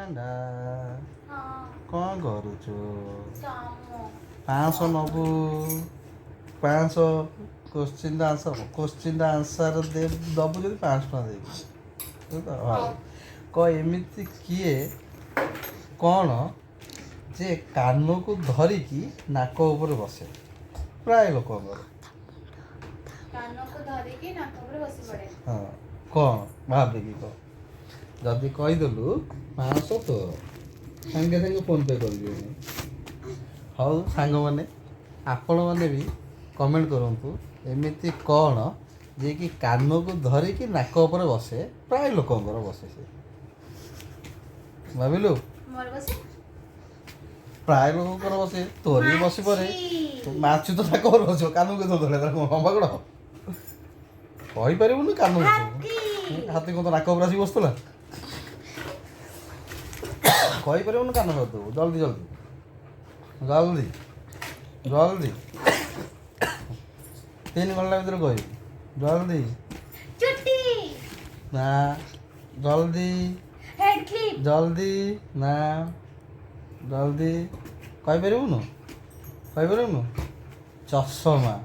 ପାଣ୍ଡା। ହଁ। କ'ଣ କରୁଛୁ? କାମ। 500 ନବୁ? 500। କୋଶ୍ଚିନ୍ର ଆନ୍ସର୍, କୋଶ୍ଚିନ୍ର ଆନ୍ସର୍ ଦବୁ ଯଦି 500 ଟଙ୍କା ଦେବି ତ। ହଉ, କହ, ଏମିତି କିଏ କ'ଣ ଯେ କାନକୁ ଧରିକି ନାକ ଉପରେ ବସେ ପ୍ରାୟ ଲୋକଙ୍କର? କାନକୁ ଧରିକି ନାକ ଉପରେ ବସି ପଡେ? ହଁ, କ'ଣ ଭାବିକି କହ। ଯଦି କହିଦେଲୁ, 500 ତୋର, ସାଙ୍ଗେ ସାଙ୍ଗେ ଫୋନ୍ ପେ କରିବି ମୁଁ। ହଉ ସାଙ୍ଗମାନେ, ଆପଣମାନେ ବି କମେଣ୍ଟ କରନ୍ତୁ, ଏମିତି କ'ଣ ଯିଏକି କାନକୁ ଧରିକି ନାକ ଉପରେ ବସେ, ପ୍ରାୟ ଲୋକଙ୍କର ବସେ ସେ। ଭାବିଲୁ? ମୋର ବସେ। ପ୍ରାୟ ଲୋକଙ୍କର ବସେ, ତୋର ବି ବସି ପରେ। ମାଛି ତ ନାକ ଉପରେ ବସିବ, କାନକୁ କେତେବେଳେ ଧରିଲା? ତାର କ'ଣ ଲମ୍ବା ଗୋଡ଼? କହିପାରିବୁନି କାନକୁ। ହାତୀ। ହାତୀ କ'ଣ ତ ନାକ ଉପରେ ଆସିକି ବସୁଥିଲା? କହିପାରିବୁନି, କାନ ଧରିଦେବୁ। ଜଲ୍ଦି ଜଲ୍ଦି ଜଲ୍ଦି ଜଲ୍ଦି, 3 ଘଣ୍ଟା ଭିତରେ କହିବୁ, ଜଲ୍ଦି। ଚୁଟି। ନା, ଜଲ୍ଦି। Head clip. ଜଲ୍ଦି ନା, ଜଲ୍ଦି। କହିପାରିବୁନୁ? କହିପାରିବୁନୁ? ଚଷମା।